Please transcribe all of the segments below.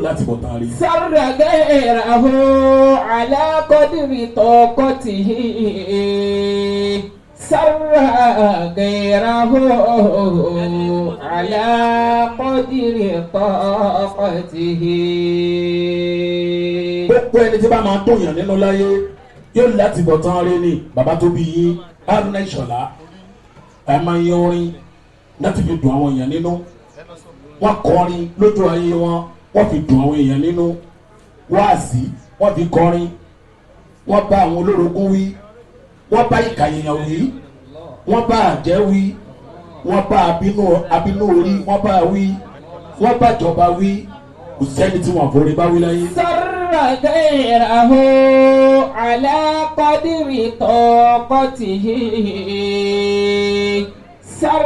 láti bọ̀ tán rí. سر غيره على قدر طاقته سر غيره على قدر طاقته. Gbogbo ẹni tí bá máa dùn yàn nínú láyé yóò láti bọ̀ tán rí ni. Bàbá tó bí yín, Haruna Ìṣọ̀lá, ẹ máa yan orin láti fi dùn àwọn èèyàn nínú. Wọ́n kọrin lójú ayé wọn, wọ́n fi dùn àwọn èèyàn nínú. Wáàsí wọ́n fi kọrin, wọ́n bá àwọn olórogún wí, wọ́n bá ìkà èèyàn wí, wọ́n bá àjẹ́ wí, wọ́n bá abínú orí wọ́n bá wí, wọ́n bá jọba wí. Kò sẹ́ni tí wọ́n forí bá wí láyé. سر غيره على قدر طاقته سر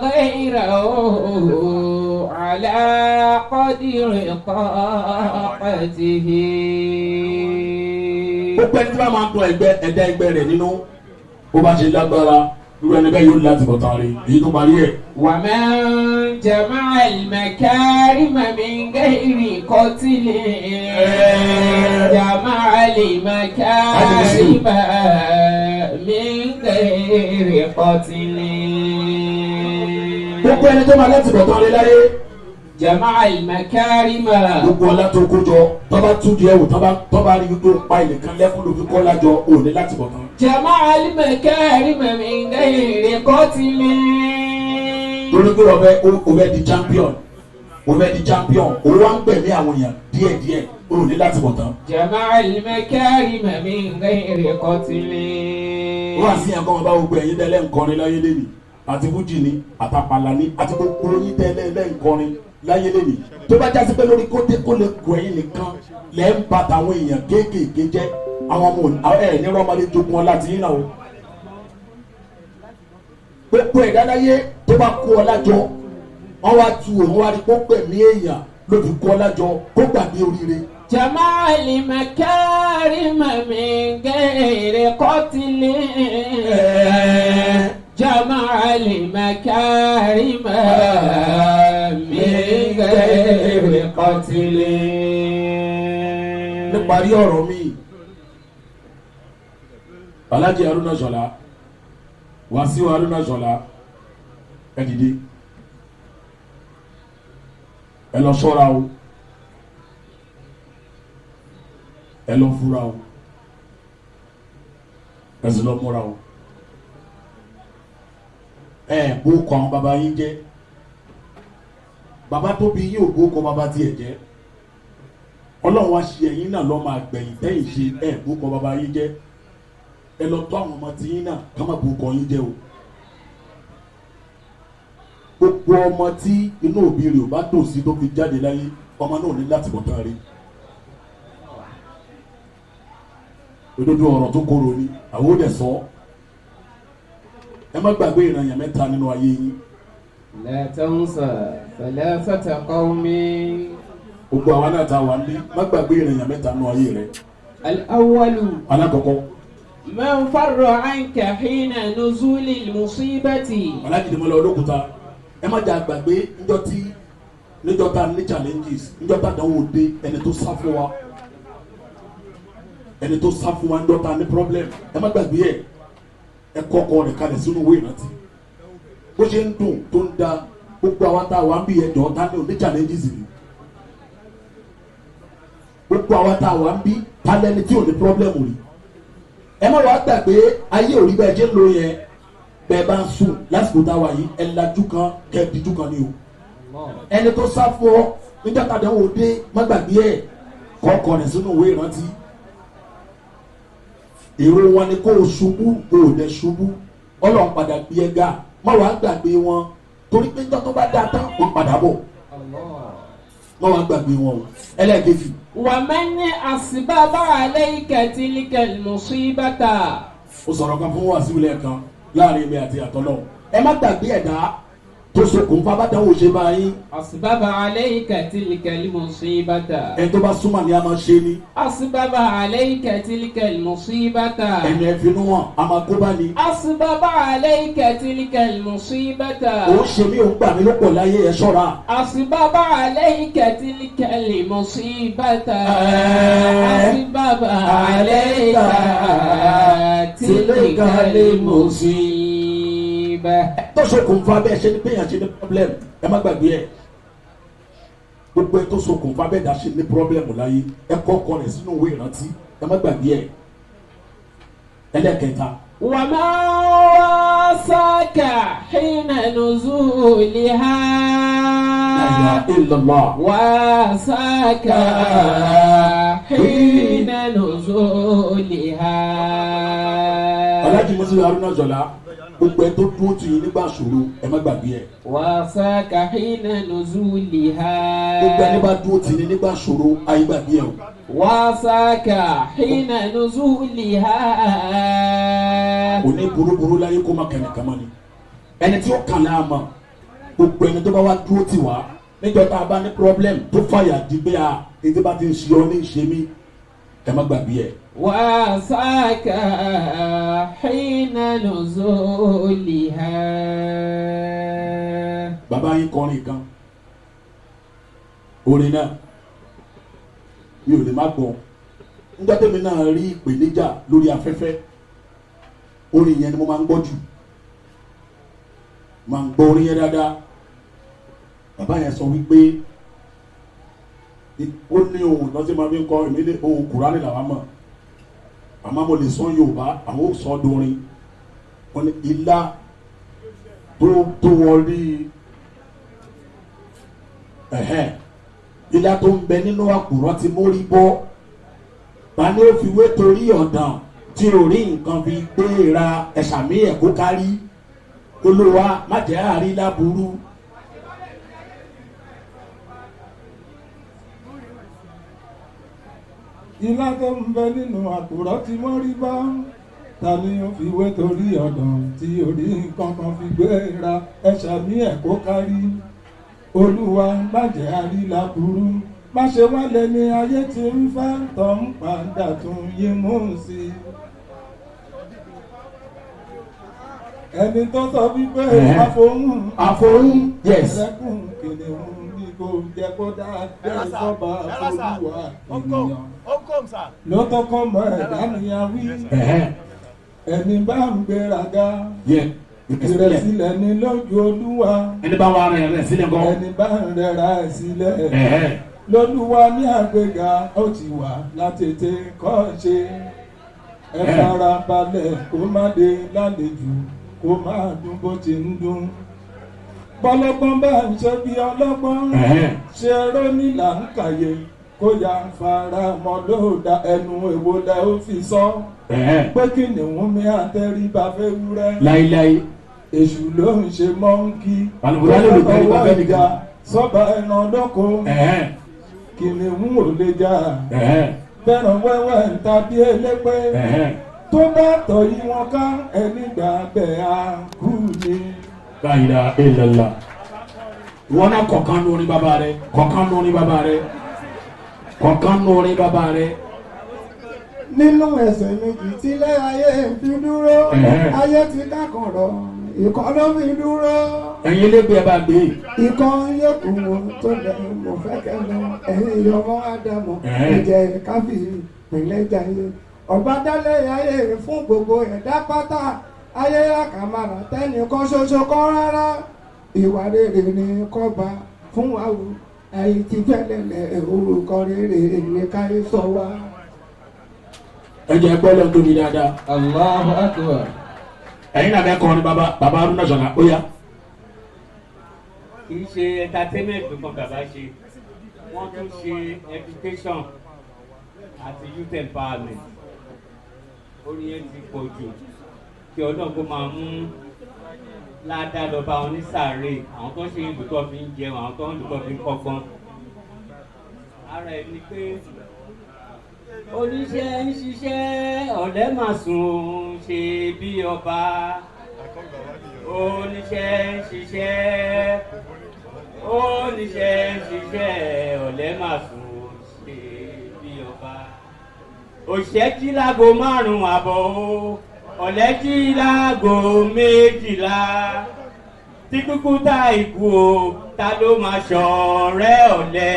غيره على قدر طاقته. Gbogbo ẹni tí wọ́n máa ń dún ẹgbẹ́ ẹ̀dá ẹgbẹ́ rẹ̀ nínú, bó bá ṣe lágbára, irú ẹni bẹ́ẹ̀ yóò láti bọ̀ tán rí. Èyí tó parí ẹ̀. ومن جمع المكارم من غير قتل جمع المكارم من غير قتل. Gbogbo ẹni tó máa láti bọ̀ tán rí láyé. جمع المكارم. Gbogbo ọlá tó kó jọ, tọ́ba tún di ẹ̀wò, tọ́ba rí tó pa ẹnìkan lẹ́kún ló fi kọ́ lájọ, òní láti bọ̀ tán. جمع المكارم من غير قتل. Torí pé o fẹ́ di champion, o fẹ́ di champion, o wá ń gbẹ̀mí àwọn èèyàn díẹ̀díẹ̀, òní láti bọ̀ tán. جمع المكارم من غير قتل. Wọ́n á sí ẹ̀kọ́ wọn bá gbogbo ẹ̀yin tẹ́lẹ̀ ń kọrin láyé lẹ́nìí, àti fújì ni, àtàpàlà ni, àti gbogbo yín tẹ́lẹ̀ ń kọrin láyé lẹ́nìí, tó bá jásí pé lórí kóté kó lè kó ẹ̀yin nìkan lẹ́ ń ba tàwọn èèyàn kéékèèké jẹ́, àwọn ọmọ ẹ̀ ní rọ́mọdé jogun ọlá ti yín náà o. Gbogbo ẹ̀dá láyé tó bá kó ọlá jọ, wọ́n wá tu òun wá rí kó gbẹ̀mí èèyàn ló fi kó ọlá jọ, kó gbàgbé oríire. جمع المكارم من غير قتل جمع المكارم من غير قتل. Níparí ọ̀rọ̀ mi, Alhaji Haruna Ṣọlá, Wàsíù Haruna Ṣọlá, ẹ dìde, ẹ lọ ṣọ́ra o, ẹ lọ fura o, ẹ sì lọ múra o. Ẹ bó kọ àwọn baba yín jẹ́, baba tó bí yín ò bó kọ baba tiẹ̀ jẹ́. Ọlọ́run wá ṣe ẹ̀yin náà lọ́ máa gbẹ̀yìn tẹ́yìn ṣe. Ẹ̀ bó kọ baba yín jẹ́, ẹ lọ tọ́ àwọn ọmọ tí yín náà ká má bó kọ yín jẹ́ o. Gbogbo ọmọ tí inú òbí rẹ̀ ò bá dùn sí tó fi jáde láyé, ọmọ náà ò ní láti bọ̀ tán rí. Òdodo ọ̀rọ̀ tó korò ni àwọn ò dẹ̀ sọ. Ẹ má gbàgbé ìrànyàn mẹ́ta nínú ayé yín. لا تنسى ثلاثة قوم. Gbogbo àwa náà ta wà ní, má gbàgbé ìrànyàn mẹ́ta nínú ayé rẹ. الأول: Alákọ̀ọ́kọ́: من فر عنك حين نزول المصيبة. Alájìdìmọ́lá olókùúta, ẹ má jà gbàgbé níjọ́ tí níjọ́ tá ní challenges, níjọ́ tá dánwò dé, ẹni tó sá fún wa, ẹni tó sá fún wa níjọ́ tá ní problem, ẹ má gbàgbé ẹ. Ẹ kọ́kọ́ rẹ̀ kalẹ̀ sínú ìwé ìrántí. Bó ṣe ń dùn tó ń da gbogbo àwa tá a wà ń bí, ẹjọ́ tá ní òní challenges rí? Gbogbo àwa tá a wà ń bí, ta lẹni tí ò ní problem rí? Ẹ má wàá gbàgbé, ayé ò rí bẹ́ẹ̀ ṣe ń lo yẹn. Bẹ́ẹ̀ bá ń sùn lásìkò tá a wà yìí, ẹ lajú kan kẹ́ ẹ díjú kan ni o. Ẹni tó sá fún ọ níjọ́ tàdé wò dé, má gbàgbé ẹ, kọ́kọ́ rẹ̀ sínú ìwé ìrántí. Èrò wọn ni kó o ṣubú, kó o dẹ̀ ṣubú, Ọlọ́run padà gbé ẹ ga. Má wàá gbàgbé wọn, torí pé níjọ́ tó bá dáa tán, wọ́n padà bọ̀. Má wàá gbàgbé wọn o. Ẹlẹ́ẹ̀kejì: ومن أسبب عليك تلك المصيبة. Ó sọ̀rọ̀ kan fún wàásù lẹ́ẹ̀kan láàrin mi àti àtọ́lọ́. Ẹ má gbàgbé ẹ̀dá. Tó ṣokùnfà bàdánwò ṣe báyìí. أسبب عليك تلك المصيبة. Ẹni tó bá súnmọ́ ni a máa ṣe ni. أسبب عليك تلك المصيبة. Ẹni ẹ finú wọn a máa kó bá ni. أسبب عليك تلك المصيبة. Òun ṣe mí, òun gbà mí ló pọ̀ láyé, ẹ ṣọ́ra. أسبب عليك تلك المصيبة. أسبب عليك تلك المصيبة. Tó ṣokùnfà bẹ́ẹ̀ ṣe ní bẹ́ẹ̀ ṣe ní problem, ẹ má gbàgbé ẹ. Gbogbo ẹ tó ṣokùnfà bẹ́ẹ̀ dá ṣe ní problem láyé, ẹ kọ́ ọkọ rẹ̀ sínú ìwé ìrántí, ẹ má gbàgbé ẹ. Ẹlẹ́kẹta. وما واساك حين نزولها. La ilaha illallah. واساك حين نزولها. Aláàjì Mùsùlùmí Haruna Ìṣọ̀lá, gbogbo ẹ tó dúró tì yín nígbà ṣòro, ẹ má gbàgbé ẹ. واساك حين نزولها. Gbogbo ẹni bá dúró tì ní nígbà ṣòro, ayé gbàgbé ẹ o. واساك حين نزولها. Òní burúburú láyé kó má kẹ́nìkan mọ́ ni ẹni tí ó kàn láàmà. Gbogbo ẹni tó bá wá dúró tì wá níjọ́ tá a bá ní problem, tó fàyà dìgbé a ètò bá ti ń ṣe ọ ní ṣe mí, ẹ má gbàgbé ẹ. واساك حين نزولها. Bàbá yín kọrin kan, orin náà mi ò lè má gbọ́. Níjọ́ tèmi náà rí ìpèníjà lórí afẹ́fẹ́, orin yẹn ni mo máa ń gbọ́ jù, máa ń gbọ́ orin yẹn dáadáa. Bàbá yẹn sọ wípé ó ní ohun tó ti máa fi ń kọ ìmílẹ̀, ohun Kùránì làwọn mọ̀, àmọ́ mo lè sọ Yorùbá, àwọn ò sọ dorin. Wọ́n ní ilá tó wọlé ẹ̀hẹ́n, ilá tó ń bẹ nínú àkùrọ̀ ti mórí bọ́, ta ni ó fi wé torí ọ̀dàn tí ò rí nǹkan fi gbéra ẹ̀sàmí ẹ̀ kó kárí? Olúwa, má jẹ́ àrí láburú. Ilá tó ń bẹ nínú àkùrọ̀ tí wọ́n rí bá, ta ni ó fi wé torí ọ̀dàn tí orí nǹkan kan fi gbéra ẹ̀ṣà ní ẹ̀kọ́ kárí? Olúwa, má jẹ́ àrí láburú, má ṣe wá lẹ́ni ayé tí ń fẹ́ tọ́ ń padà tún yín mú sí i. Ẹni tó sọ wípé àfohùn Àfohùn, yes. ẹlẹ́kùn kìnìún ni kò jẹ́ kó dáa sọ́ba olúwa ènìyàn ló tọkọ mọ ẹ̀dá ni a wí. Ẹni bá ń gbéraga, ìrẹ̀sílẹ̀ ni lójú Olúwa. Ẹni bá wà rẹ̀ rẹ̀ sílẹ̀ kọ́. Ẹni bá ń rẹra ẹ̀ sílẹ̀ lolúwa ní àgbéga, ó ti wà látètè kọ́ ṣe. Ẹ fara balẹ̀ kó má dé lálejò, kó má dún bó ti ń dún. Bọ́lọ́gbọ́n bá ń ṣe bí ọlọ́gbọ́n, ṣe róní là ń kàyé, kó ya fara mọ́ lóòdà. Ẹnu èwo lẹ ó fi sọ pé kí ni wọ́n mi àtẹríba fẹ́ wúrẹ́? Láíláí. Èṣù ló ń ṣe mọ́ńkì. Àlùkùránì ló tẹríba fẹ́ nìkan. Sọ́ba ẹran lóko, kìnìún ò lè jà. Fẹ́ràn wẹ́wẹ́ ń tàbí elépè, tó bá tọ̀ yí wọn ká, ẹni gbà bẹ́ẹ̀ á kú ni. La ilaha illallah. Ìwọ náà, kọ̀ọ̀kan lórí bàbá rẹ, kọ̀ọ̀kan lórí bàbá rẹ, kọ̀ọ̀kan lórí bàbá rẹ. Nínú ẹsẹ̀ méjì tílé ayé fi dúró, ayé ti kákọ̀rọ̀ ìkọ́ ló fi dúró. Ẹ̀yin elégbé, ẹ bá gbé. Ikọ̀ yòókù wọn tó lẹ̀ mọ̀ fẹ́ kẹ́ lọ, ẹ̀yin ìyọmọ ádámọ̀, ẹ̀jẹ̀ káfí ìpínlẹ̀ jayé. Ọba dálẹ̀ ayé fún gbogbo ẹ̀dá pátá, ayé àkàmàrà tẹ́nìkan ṣoṣo kọ́ rárá. Ìwà rere ni kọ́ba fún wa o, ẹ̀yìn tí fẹ́lẹ̀lẹ̀ orúkọ rere ní káyé sọ wá. Ẹ jẹ́ gbọ́ lọ́n tóbi dáadáa. Allahu akbar. Ẹ̀yin náà bẹ kọrin bàbá bàbá Haruna Ìṣọ̀lá, ó yá. Kì í ṣe entertainment nìkan bàbá ṣe, wọ́n tún ṣe education àti youth empowerment. Orin yẹn ti pọ̀ jù, kí Ọlọ́run kó máa mú ládàá lọ bá wọn ní sàárè. Àwọn tó ń ṣe ìlú tó fi ń jẹun, àwọn tó ń lù tó fi ń kọ́gbọ́n. Ara ẹ̀ ni pé oníṣẹ́ ń ṣiṣẹ́, ọ̀lẹ máa sùn ṣe bí ọba. Oníṣẹ́ ń ṣiṣẹ́, oníṣẹ́ ń ṣiṣẹ́, ọ̀lẹ máa sùn ó ṣe bí ọba. Òṣìṣẹ́ jí láago 5:30 o, ọ̀lẹ jí láago 12. Tí kúkú tá ikú o, ta ló máa ṣọ̀rẹ́ ọ̀lẹ?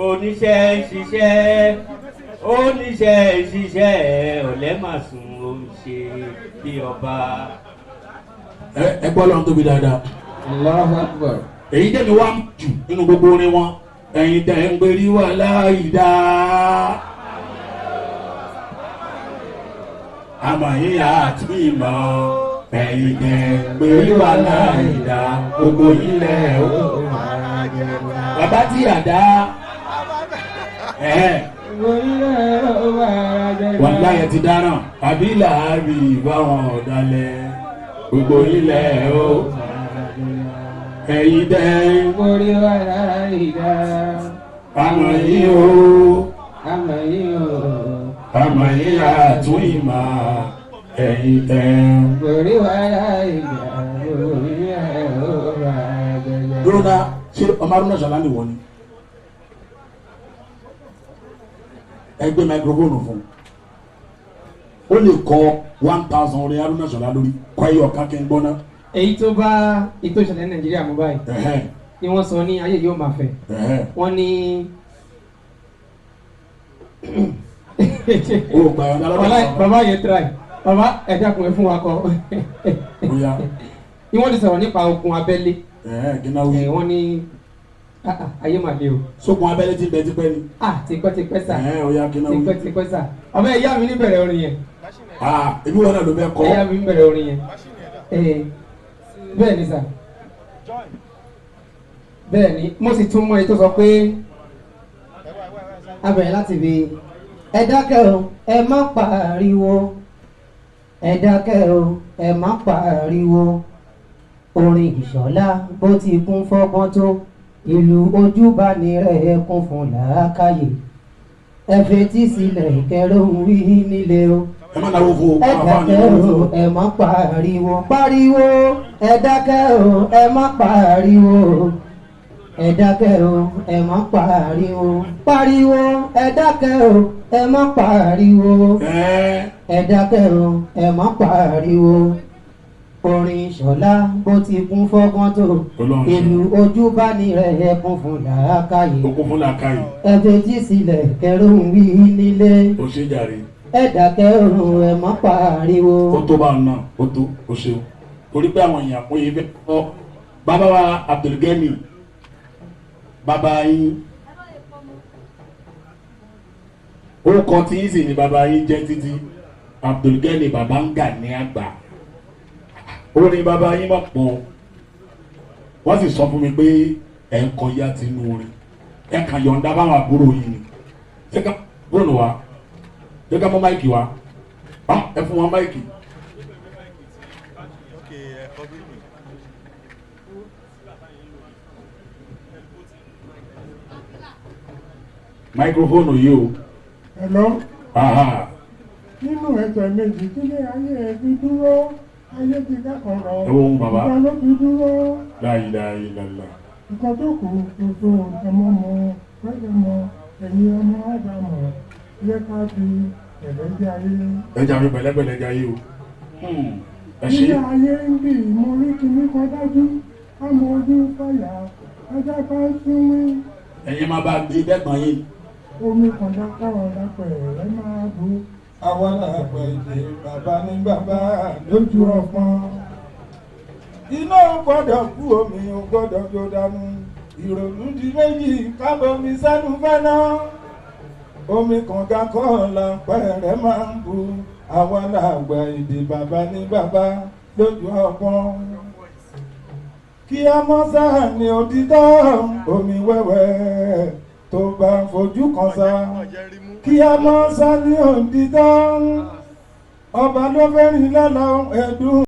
Oníṣẹ́ ń ṣiṣẹ́, oníṣẹ́ ń ṣiṣẹ́, ọ̀lẹ máa sùn ó ṣe bí ọba. Ẹ gbọ́ lọ́n tóbi dáadáa. Allahu Akbar. Èyí tẹ̀mí wá jù nínú gbogbo orin wọn, ẹ̀yin tẹ̀ ń gbérí wà láì dá. Àmọ̀ yín àti ìmọ̀, ẹ̀yin tẹ̀ ń gbérí wà láì dá, gbogbo ilẹ̀ ó. Bàbá tí àdá wàláyé ti dáràn, àbí làárí ìbáwọn ọ̀dàlẹ̀, gbogbo ilẹ̀ ó. Ẹ̀yin tẹ̀ ń Orí wa láì dá. àmọ̀ yín o. Àmọ̀ yín o. Àmọ̀ yín àtún ìmọ̀, ẹ̀yin tẹ̀ ń. Orí wa láì dá. Orí wa láì dá. Dúró ná, ṣé ọmọ Haruna Ìṣọ̀lá ni wọ́n ni? Ẹ gbé máikrófóònù fún un. Ó lè kọ 1000 orin Haruna Ìṣọ̀lá lórí, kọ ẹyọ kan kí n gbọ́ ná. Èyí tó bá ètò ìṣẹ̀lẹ̀ Nàìjíríà mú báyìí ni wọ́n sọ ní ayé yóò máa fẹ̀. Wọ́n ní. O gbà yọ̀ǹda lọ́dọ̀ Wàláì, bàbá yẹn try. Bàbá ẹ dákun ẹ fún wa kọ. Bóyá. Ni wọ́n ti sọ̀rọ̀ nípa ogun abẹ́lé. Gíná wí. Wọ́n ní ayé màá le o. Sógun abẹ́lé ti bẹ tipẹ́ ni. Tipẹ́tipẹ́ sà. Ó yá, gíná wí. Tipẹ́tipẹ́ sà. Ọmọ ẹ̀yà mi ní bẹ̀rẹ̀ orin yẹn. Ebi wọn náà ló bẹ kọ. Ẹ̀yà mi ní bẹ̀rẹ̀ orin yẹn. Bẹ́ẹ̀ ni sà. Bẹ́ẹ̀ ni, mo sì tún mọ èyí tó sọ pé A bẹ̀rẹ̀ láti fi ẹ dákẹ́ o, ẹ má pariwo, ẹ dákẹ́ o, ẹ má pariwo. Orin Ìṣọ̀lá bó ti kún fọ́gbọ́n tó, ìlú ojúbani rẹ̀ kún fún làákàyè. Ẹ fetí sílẹ̀ kẹróhùn wí nílé o. Ẹ má náwó fún o. Ẹ dákẹ́ o, ẹ má pariwo, pariwo. Ẹ dákẹ́ o, ẹ má pariwo. Ẹ dákẹ́ o, ẹ má pariwo, pariwo. Ẹ dákẹ́ o, ẹ má pariwo. Ẹ dákẹ́ o, ẹ má pariwo. Orin Ìṣọ̀lá bó ti kún fọ́gbọ́n tó, ìlú ojúbani rẹ̀ kún fún làákàyè. Ó kún fún làákàyè. Ẹ fetí sílẹ̀ kẹróhùn wí nílé. Ó ṣe jàre. Ẹ dákẹ́ o, ẹ má pariwo. Ó tó bá ń ná, ó tó, ó ṣeun. Torí pé àwọn èèyàn pín in bẹ́ẹ̀ kọ́. Bàbá wa Abdulgani, bàbá yín, orúkọ tí yín sì ni bàbá yín jẹ́ títí, Abdulgani bàbá ń gà ní àgbà. Orin bàbá yín mọ̀ pọ̀. Wọ́n sì sọ fún mi pé ẹ̀ ń kọjá tinú orin. Ẹ kàn yọ̀ǹda báwọn àbúrò yín ni. Ṣé ká bóònù wa? Ṣé ká mú máìkì wa? Ẹ fún wọn máìkì. Máikrófóònù yìí o. Hello. Nínú ẹsẹ̀ méjì kílé ayé ẹ fi dúró, ayé ti kẹ́kọ̀ọ́ rọ. Ẹ wo ohun bàbá. Ìgbà ló fi dúró. La ilaha illallah. Nǹkan tó kù tuntun ọmọ mọ fẹ́lẹ́ mọ ẹ̀yin ọmọ Ádámọ̀ yẹ ká fi ẹ̀rẹ́ ayé. Ẹ jẹ́ àfi pẹ̀lẹ́pẹ̀lẹ́ jẹ́ ayé o. Ẹ ṣe. Ilé ayé ń bì mo rí kinní kan dájú, àmọ́ ojú fàyà, ajá bá ń súnmí. Ẹ̀yin máa bá gbé dẹ́gbọ̀n yín. Omi kànga káwọn lápẹ̀ rẹ̀ máa bu. Àwa làpẹ̀ èdè bàbá ní bàbá lójú ọpọ́n. Iná ò gbọ́dọ̀ kú, omi ò gbọ́dọ̀ jó dànù. Ìrònú di méjì kábọ̀mí sẹ́nu fẹ́ná. Omi kànga kọ́ làpẹ̀ rẹ̀ máa ń bu. Àwa làgbà èdè bàbá ní bàbá lójú ọpọ́n. Kí a mọ́ sáà ní òtítọ́ omi wẹ́wẹ́ tó bá fojú kan sá. Kí a mọ́ sáà ní òtítọ́ ọba ló fẹ́ rìn lọ́la ẹ̀dùn.